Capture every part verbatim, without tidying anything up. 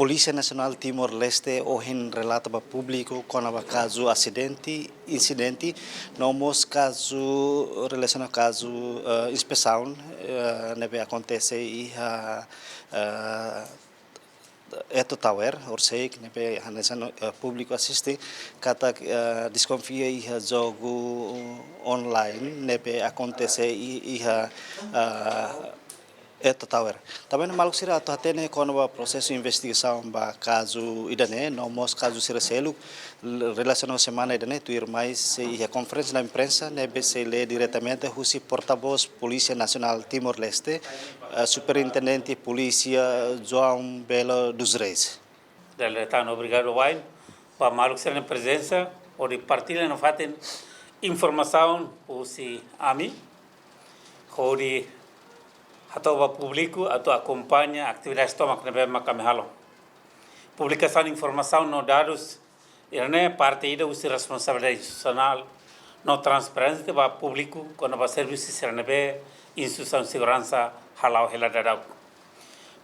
Polísia Nasionál Timor-Leste ohin relata ba públiku kona-ba kazu asidente, insidente, no mós kazu relasiona kazu, eh, inspesaun, eh, ne'ebé akontese iha, eh, Eto Tower, horisehik ne'ebé hanesan, eh, públiku asiste, katak, eh, deskonfia iha jogu online ne'ebé akontese i-, iha, eh, Eto Tower. Tanba ne'e maluk sira atu hatene kona-ba prosesu investigasaun ba kazu ida-ne'e, no mós kazu sira seluk, l-, relasiona ho semana ida-ne'e, tuirmai sei iha konferénsia imprensa ne'ebé sei lee diretamente husi portavós Polísia Nasionál Timor-Leste, eh, Superintendente Polísia João Belo dos Reis. Dale tan, obrigadu wa'in ba maluk sira-nia prezensa, hodi partilla nafatin informasaun husi ami, hodi hato'o ba públiku atu akompaña atividade tomak ne'ebé mak ami halo. Publikasaun informasaun no dadus ida-ne'e parte ida husi responsabilidade institusionál no transparente ba públiku kona-ba servisu sira ne'ebé instituisaun seguransa hala'o hela daudaun.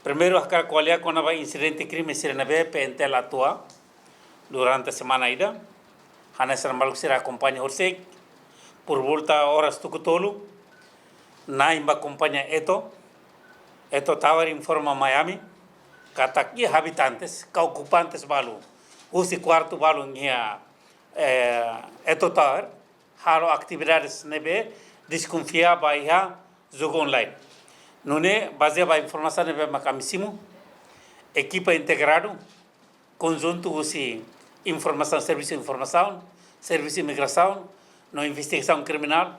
Primeiru, hakarak ko'alia kona-ba insidente krime sira ne'ebé P N T L atua durante semana ida. Hanesan maluk sira akompaña horisehik, por volta oras tuku tolu, na'in ba kompañia Eto, Eto Tower informa mai ami katak iha habitantes ka okupantes balu husi kuartu balu iha, eh, Eto Tower halo atividades ne'ebé deskonfia ba iha jogu online. Nune'e, bazeia ba informasaun ne'ebé mak ami simu, ekipa integradu konjuntu husi informasaun, servisu informasaun, servisu imigrasaun no investigasaun kriminál,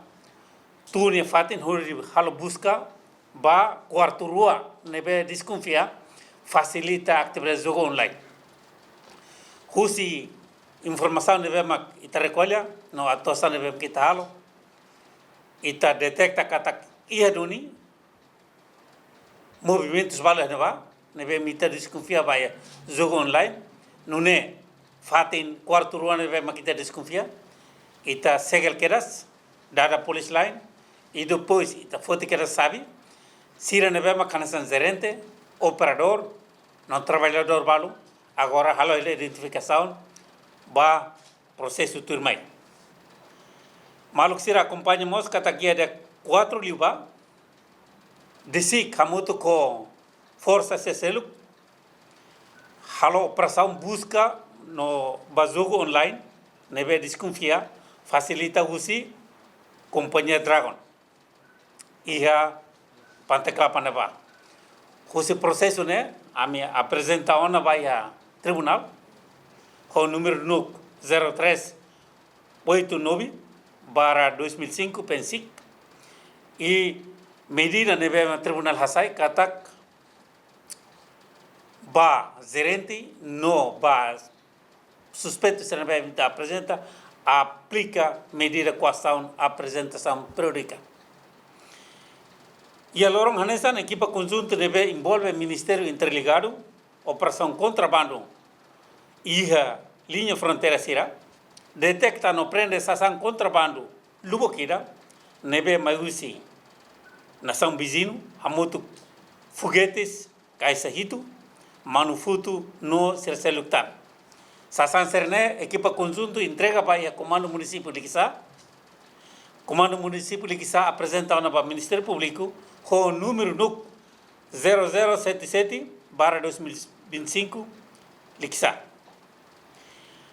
tun iha fatin hodi halo buska ba kuartu rua ne'ebé deskonfia fasilita atividade jogu online. Husi informasaun ne'ebé mak ita rekolla no atuasaun ne'ebé mak ita halo, ita deteta katak iha duni movimentus balu iha ne'ebá, ne'ebé mak ita deskonfia ba iha jogu online, nune'e fatin kuartu rua ne'ebé mak ita deskonfia, ita segel kedas, dada police line, i depois ita foti kedas xave, sira ne'ebé mak hanesan jerente, operadór, no traballadór balu, agora halo hela identifikasaun ba prosesu tuirmai. Maluk sira akompaña mós katak iha dia kuatru liubá, DICIC hamutuk ho forsa sira seluk halo operasaun buska no ba jogu online ne'ebé deskonfia fasilita husi kompañia Dragon iha Pantai Kelapa ne'ebá. Husi prosesu ne'e, ami aprezenta ona ba iha tribunál, ho númeru NUC zero três oito nove barra dois mil e cinco, PNCIC, i medida ne'ebé mak tribunál hasai katak ba jerente no ba suspeitu sira ne'ebé mak ita aprezenta, aplika medida koasaun aprezentasaun periódika. Iha loron hanesan, ekipa konjuntu ne'ebé envolve Ministériu Interligadu, operasaun kontrabandu iha liña fronteira sira, deteta no prende sasán kontrabandu lubuk ida ne'ebé mai husi nasaun viziñu, hamutuk fogetes, kaixa hitu, manu futu no sira seluk tan. Sasán sira-ne'e ekipa konjuntu entrega ba iha Komandu Munisípiu Likisá. Komandu Munisípiu Likisá aprezenta ona ba Ministériu Públiku ho númeru NUC zero zero sete sete barra dois mil e vinte e cinco, Likisá.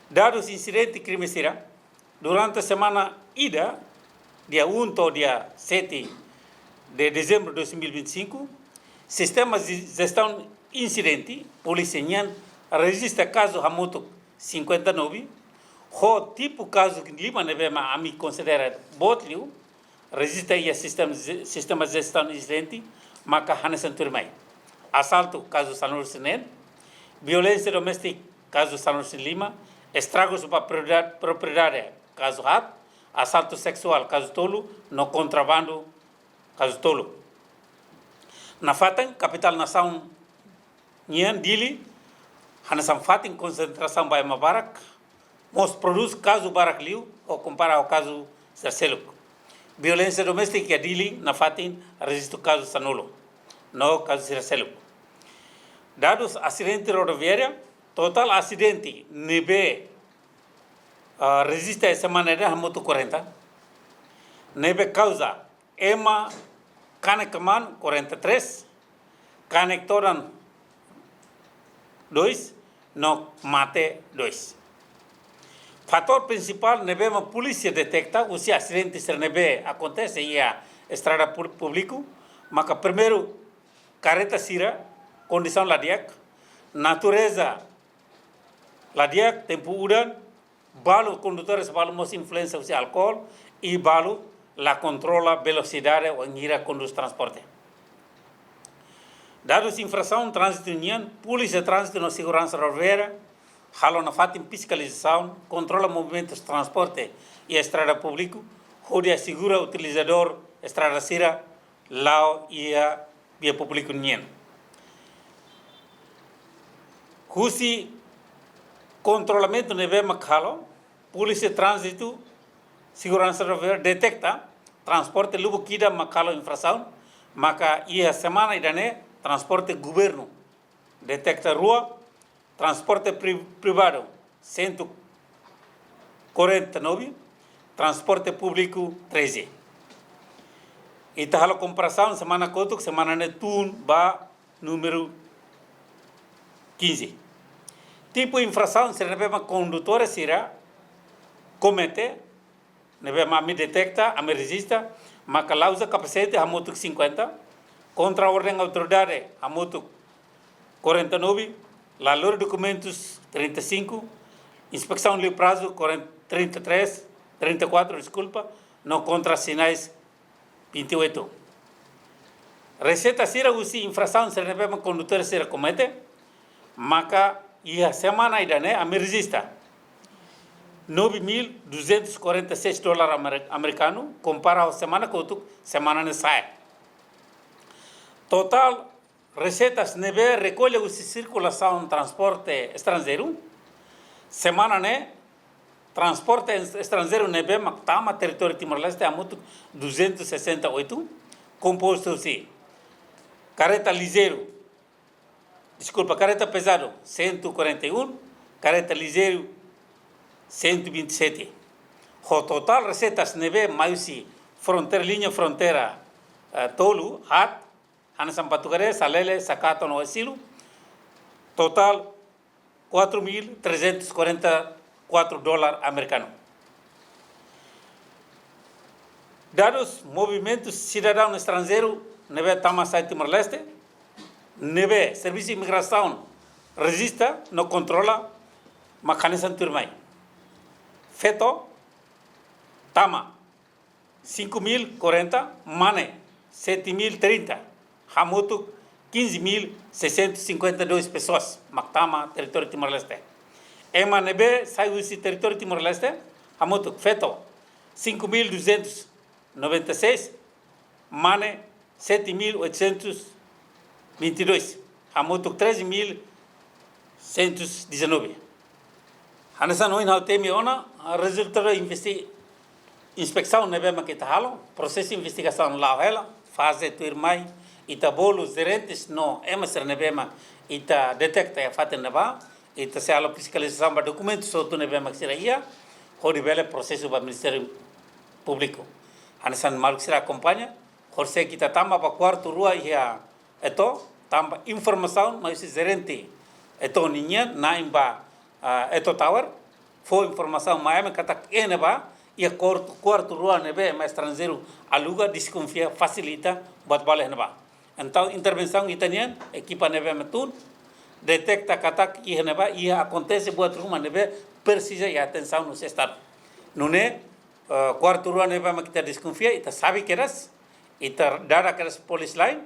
Dadus insidente krime sira, durante semana ida, dia um to'o dia sete de dezembro de dois mil e vinte e cinco, sistema de gestão incidente, polísia nian rejista kazu hamutuk cinquenta e nove, ho tipu kazu lima ne'ebé mak ami konsidera boot liu, rejista iha sistema, sistema gestão incidente, maka hanesan tuirmai: asaltu kazu sanulu-resin-neen, violénsia doméstika kazu sanulu-resin-lima, estragus ba propriedade, propriedade kazu haat, asaltu seksuál kazu tolu, no kontrabandu kazu tolu. Nafatin, kapitál nasaun nian Dili, hanesan fatin konsentrasaun ba ema barak, mós prodús kazu barak liu, ho kompara ho kazu sira seluk. Violénsia doméstika iha Dili nafatin rejistu kazu sanulu, no kazu sira seluk. Dadus asidente rodoviária, totál asidente ne'ebé, ah, rejista iha semana ida hamutuk quarenta, ne'ebé kauza ema kanek kmaan quarenta e três, kanek todan dois, no mate dois. Fatór prinsipál ne'ebé mak polísia deteta husi asidente sira ne'ebé akontese iha estrada pú-, públiku, maka primeiru, karreta sira kondisaun la di'ak, natureza la di'ak, tempu udan, balu kondutór sira balu mós influénsia husi álkol, i balu la kontrola velosidade wainhira kondús transporte. Dadus infrasaun tránzitu nian, Polísia Tránzitu no Seguransa Rodoviária halo nafatin fiskalizasaun, kontrola movimentus transporte iha estrada públiku, hodi asegura utilizadór estrada sira la'o iha via públiku nian. Husi kontrolamentu ne'ebé mak halo, Polísia Tránzitu, Seguransa Rodoviária deteta transporte lubuk ida mak halo infrasaun, maka iha semana ida-ne'e transporte governu deteta rua, transporte pri-, privadu sentu quarenta e nove, transporte públiku treze. Ita halo komparasaun semana kotuk, semana ne'e tun ba númeru quinze. Tipu infrasaun sira ne'ebé mak kondutór sira komete, ne'ebé mak ami deteta, ami rejista, maka la uza kapasete hamutuk cinquenta, kontra orden autoridade hamutuk quarenta e nove, la lori dokumentus trinta e cinco, inspesaun liu prazu quarenta, trinta e três, trinta e quatro, deskulpa, no kontra sinais vinte e oito. Reseita sira husi infrasaun sira ne'ebé mak kondutór sira komete, maka iha semana ida-ne'e ami rejista nove mil duzentos e quarenta e seis dólar amer-, amerikanu, kompara ho semana kotuk, semana ne'e sa'e. Totál reseitas ne'ebé rekolla husi sirkulasaun transporte estranjeiru, semana ne'e transporte es-, estranjeiru ne'ebé mak tama territóriu Timor-Leste hamutuk duzentos e sessenta e oito, kompostu husi karreta lizeiru, deskulpa, karreta pezadu cento e quarenta e um, karreta lizeiru cento e vinte e sete. Ho totál reseitas ne'ebé mai husi fronteira, liña fronteira, eh, tolu, haat, hanesan Patukaré, Salele, Sakato no Oesilo, totál quatro mil trezentos e quarenta e quatro dólar amerikanu. Dadus movimentu sidadaun estranjeiru ne'ebé tama sai Timor-Leste, ne'ebé Servisu Imigrasaun rejista no kontrola, mak hanesan tuirmai. Feto, tama cinco mil quarenta, mane sete mil trinta, hamutuk quinze mil seiscentos e cinquenta e dois pessoas mak tama territóriu Timor-Leste. Ema ne'ebé sai husi territóriu Timor-Leste, hamutuk feto cinco mil duzentos e noventa e seis, mane sete mil oitocentos e vinte e dois, hamutuk treze mil cento e dezanove. Hanesan ohin ha'u temi ona, rezultadu investi-, inspesaun ne'ebé mak ita halo, prosesu investigasaun la'o hela, faze tuirmai, ita bolu jerentes no ema sira ne'ebé mak ita deteta iha fatin ne'ebá, ita sei halo fiskalizasaun ba dokumentus hotu ne'ebé mak sira iha, hodi bele prosesu ba Ministériu Públiku. Hanesan maluk sira akompaña, horisehik ita tama ba kuartu rua iha Eto, tanba informasaun mai husi jerente Eto ninian, na'in ba, ah, Eto Tower, fó informasaun mai ami katak iha ne'ebá, iha kuartu, kuartu rua ne'ebé ema estranjeiru aluga, deskonfia, fasilita buat balu iha ne'ebá. Entaun intervensaun ita-nian, ekipa ne'ebé mak tun, deteta katak iha ne'ebá, iha akontese buat ruma ne'ebé presiza iha atensaun husi Estadu. Nune'e, eh, kuartu rua ne'ebé mak ita deskonfia, ita xave kedas, ita dada kedas police line,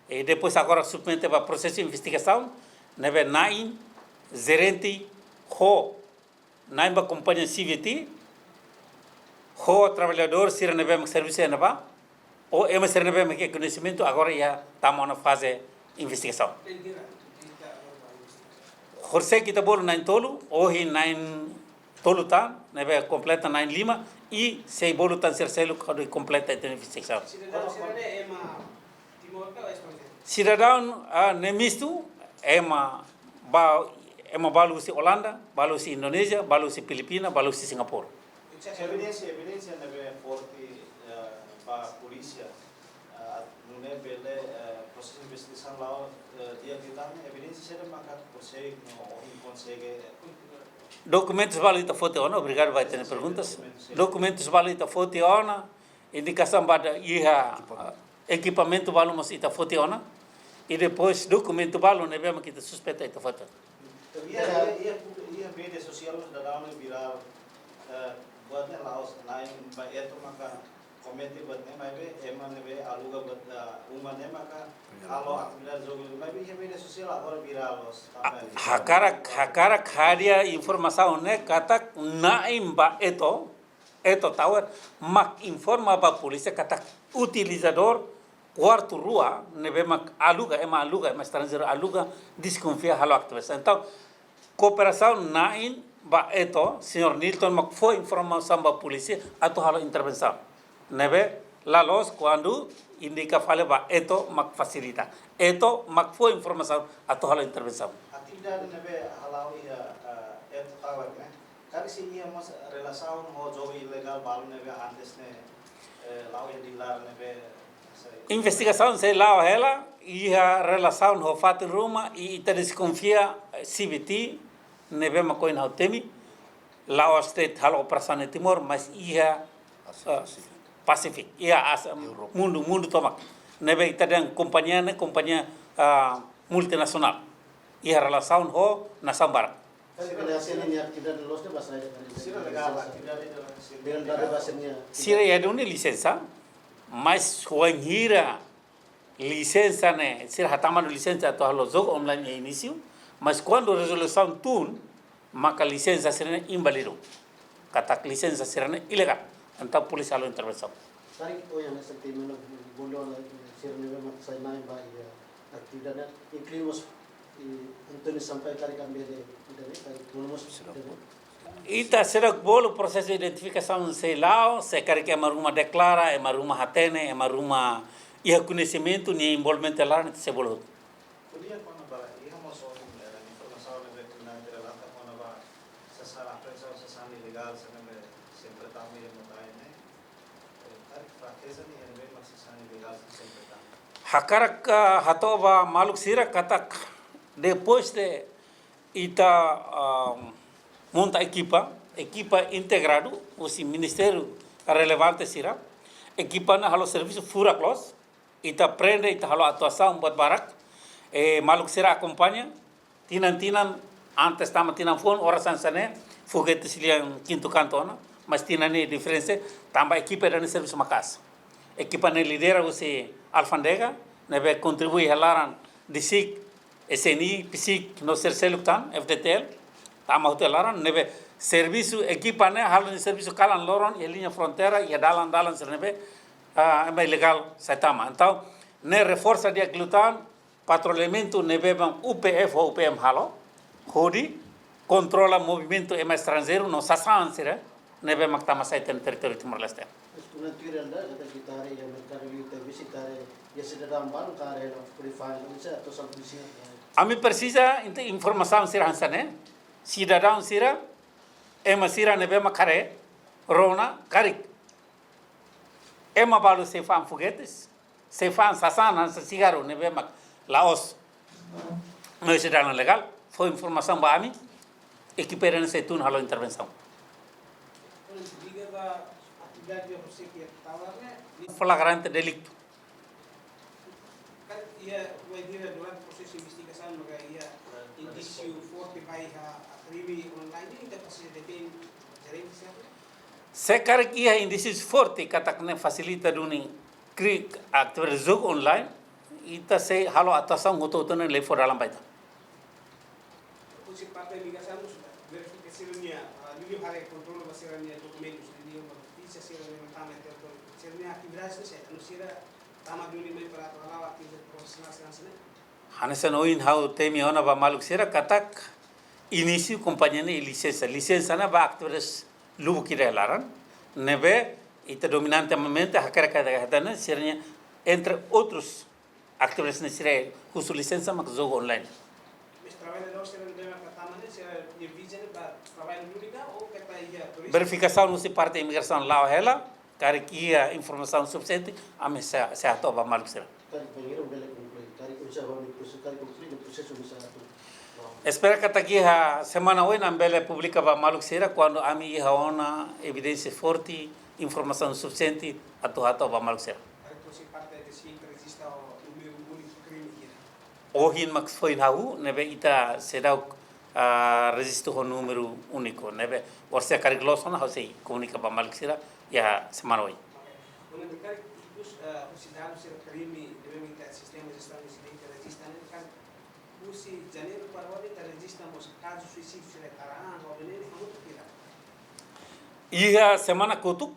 i depois agora submete ba prosesu investigasaun, ne'ebé na'in jerente ho, na'in ba kompañia C V T, ho traballadór sira ne'ebé mak servisu iha ne'ebá, ho ema sira ne'ebé mak iha koñesimentu, agora iha tama ona faze investigasaun. Horisehik ita bolu na'in tolu, ohin na'in tolu tan, ne'ebé kompleta na'in lima, i sei bolu tan sira seluk hodi kompleta ita investigasaun. Sidadaun sira-ne'e ema Timor ka ou estranjeiru? Sidadaun, ah, ne'e mistu, ema ba, ema balu husi Olanda, balu husi Indonézia, balu husi Filipina, balu husi Singapura. Evidénsia, evidénsia ne'ebé forte, eh, ba polísia, eh, nune'e bele, eh, prosesu investigasaun la'o, eh, di'ak liután, evidénsia saida maka konsege no ohin konsege, eh, Dokumentus balu ita foti ona, obrigadu ba ita-nia perguntas. Dokumentus balu ita foti ona, indikasaun ba iha, ah, ekipamentu balu mós ita foti ona, i depois dokumentu balu ne'ebé mak ita suspeita ita foti ona. Iha, iha, iha, iha média sosiál mós daudaun virál, eh, buat ne'e la'ós na'in ba Eto maka komete buat ne'e, maibé ema ne'ebé aluga buat, ah, uma ne'e maka halo atividade jogu, maibé iha média sosiál agora virál loos. Hakarak, hakarak hadi'a informasaun ne'e katak na'in ba Eto, Eto Tower, mak informa ba polísia katak utilizadór kuartu rua ne'ebé mak aluga, ema aluga, ema estranjeiru aluga, deskonfia halo atividade. Entaun, kooperasaun na'in ba Eto, señór Nilton mak fó informasaun ba polísia atu halo intervensaun. Ne'ebé la loos kuandu indika fali ba Eto mak fasilita. Eto mak fó informasaun atu halo intervensaun. Atividade ne'ebé hala'o iha, eh, Eto Tower ne'e, karik sei iha mós relasaun ho jogu ilegál balu ne'ebé antes ne'e, eh, la'o iha di'ak laran ne'ebé, sei. Investigasaun sei la'o hela, iha relasaun ho fatin ruma, i ita deskonfia, eh, C B T, ne'ebé mak ohin ha'u temi, la'ós de'it halo operasaun iha Timor, mas iha, Ásia, eh, Pasífiku. Pasífiku, iha Ásia, Europa. Mundu, mundu tomak. Ne'ebé ita dehan kompañia ne'e, kompañia, ah, multinasionál. Iha relasaun ho nasaun barak. Sira, sira ne'e atividade loos ne'e ba saida de'it? Sira legál, atividade de la sira. De'it dada ba sira-nia. Sira iha duni lisensa, mas wainhira lisensa ne'e, sira hatama lisensa atu halo jogu online iha inísiu, mas kuandu rezolusaun tun, maka lisensa sira-ne'e inválidu. Katak lisensa sira-ne'e ilegál. Entaun polísia halo intervensaun. Karik ohin hanesan temi ona, bolu ona sira ne'ebé mak sai na'in ba iha atividade ne'e, inklui mós, i, António Sampaio karik ami bele, bele, karik bolu mós, bele. Ita seidauk bolu, prosesu identifikasaun sei la'o, se karik ema ruma deklara, ema ruma hatene, ema ruma iha koñesimentu, nia envolvimentu iha laran, ita sei bolu. Ko'alia kona-ba, iha mós ohin, eh, informasaun ne'ebé komandan relata kona-ba sasán, apreensaun sasán ilegál, sasán ne'ebé sempre tama iha Mota-Ain ne'e. Eh, karik frakeza nian ne'ebé mak sasán ilegál sempre tama. Hakarak, ah, hato'o ba maluk sira katak depois de ita, ah, monta ekipa, ekipa integradu husi ministériu relevante sira, ekipa ne'e halo servisu furak loos, ita prende, ita halo atuasaun buat barak, eh, maluk sira akompaña, tinan-tinan, antes tama tinan fuan, oras hanesan ne'e, foguete sira lian kintu kantu ona, mas tinan ne'e diferensa, tanba ekipa ida-ne'e servisu maka'as. Ekipa ne'e lidera husi alfándega, ne'ebé kontribui iha laran DICIC, S N I, PCIC, no sira seluk tan, F D T L, tama hotu iha laran, ne'ebé servisu ekipa ne'e, halo nia servisu kalan loron, iha liña fronteira, iha dalan-dalan sira ne'ebé, ah, ema ilegál sai tama. Entaun, ne'e reforsa di'ak liután, patrulhamentu ne'ebé mak U P F ho U P M halo, hodi kontrola movimentu ema estranjeiru no sasán sira ne'ebé mak tama sai iha territóriu Timor-Leste. Mas durante o ano, katak ita haree iha merkadu liur, ita vizita haree iha sidadaun balu karik la puri fa'an, ita atu sabe sira. Ami presiza inte informasaun sira hanesan ne'e, sidadaun sira, ema sira ne'ebé mak haree, rona, karik ema balu sei fa'an foguetes, sei fa'an sasán hanesan sigarru ne'ebé mak la'ós no isi dalan legál, fó informasaun ba ami, ekipa ida-ne'e sei tun halo intervensaun. Liga ba atividade de Roseki Tower ne'e. Flagrante delitu. Karik iha, wainhira durante prosesu investigasaun maka iha indísiu forte ba iha krime online ne'e, ita presiza detein jerente sira? Se karik iha indísiu forte katak ne'e fasilita duni kri-, atividade jogu online, ita sei halo atuasaun hotu-hotu ne'e lefo dalan ba ita. Husi parte ligasaun sudah verifika sira-nia, ah, liuliu haree kontrolu ba sira-nia dokumentus, liuliu ba visa sira-nia tama iha territóriu. Sira-nia atividade ne'e saida, no sira tama duni mai para atu hala'o atividade profisionál sira hanesan ne'e? Hanesan ohin ha'u temi ona ba maluk sira katak inísiu kompañia ne'e lisensa. Lisensa ne'e ba atividades lubuk ida iha laran. Ne'ebé ita dominantemente hakerek katak hatene sira-nia, entre outros, atividades ne'e sira husu lisensa mak jogu online. Traballadór sira ne'ebé maka tama ne'e, sira-nia visa ne'e ba traballu duni ka ou keta iha turizmu? Verifikasaun husi parte imigrasaun la'o hela, karik iha informasaun sufisiente, ami sei, sei hato'o ba maluk sira. Karik bainhira bele konklui, karik oinsá ba ami prosesu, karik konklui prosesu oinsá atu. Espera katak iha semana oin ami bele publika ba maluk sira, kuandu ami iha ona evidénsia forte, informasaun sufisiente, atu hato'o ba maluk sira. Karik husi parte de si rejista ho númeru úniku krime hira? Ohin mak foin hahú, ne'ebé ita seidauk, ah, rejistu ho númeru úniku, ne'ebé orsida karik loos ona ha'u sei komunika ba maluk sira iha semana oin. Oke. Dona Dikari, ikus, eh, husi dadus sira krime ne'ebé ita sistema jestaun insidente rejista ne'e kan husi Janeiru para ohin ita rejista mós kazu suisídiu sira taraan, ho venenu, hamutuk hira? Iha semana kotuk,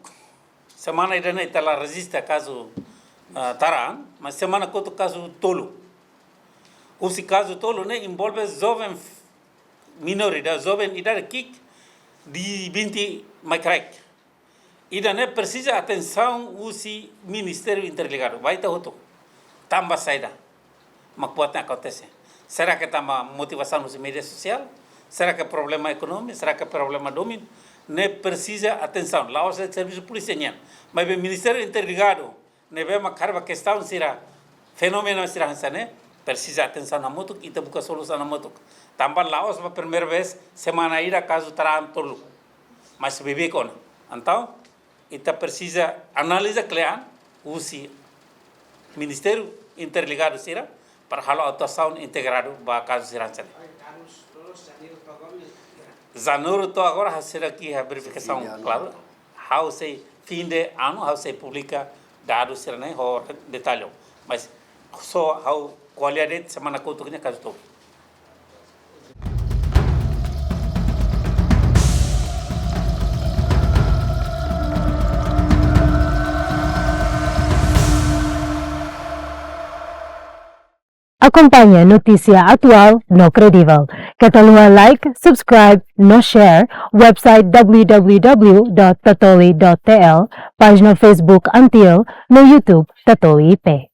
semana ida-ne'e ita la rejista kazu, ah, taraan, mas semana kotuk kazu tolu. Husi kazu tolu ne'e envolve joven f-, menor idade, joven idade ki'ik de vinte mai kraik. Ida-ne'e presiza atensaun husi Ministériu Interligadu. Ba ita hotu. Tanba saida mak buat ne'e akontese? Será que tanba motivasaun husi média sosiál? Será que problema ekonomia? Será que problema domin? Ne'e presiza atensaun. La'ós de'it servisu polísia nian. Maibé Ministériu Interligadu ne'ebé mak haree ba kestaun sira, fenómenu sira hanesan ne'e, presiza atensaun hamutuk, ita buka solusaun hamutuk. Tanba la'ós ba primeira vez, semana ida kazu taraan tolu. Mas beibeik ona. Entaun, ita presiza analiza kle'an, husi Ministériu Interligadu sira, para halo atuasaun integradu ba kazu sira hanesan ne'e. Janeiru to'o agora, ha'u seidauk iha verifikasaun klaru. Ha'u sei fin de anu, ha'u sei publika dadus sira-ne'e ho detalle. Mas só ha'u ko'alia de'it semana kotuk ne'e kazu tolu. Akompaña notísia atuál no kredivel. Keta haluha like, subscribe no share website w w w dot tatoli dot t l, pájina Facebook Antiel, no YouTube Tatoli I P.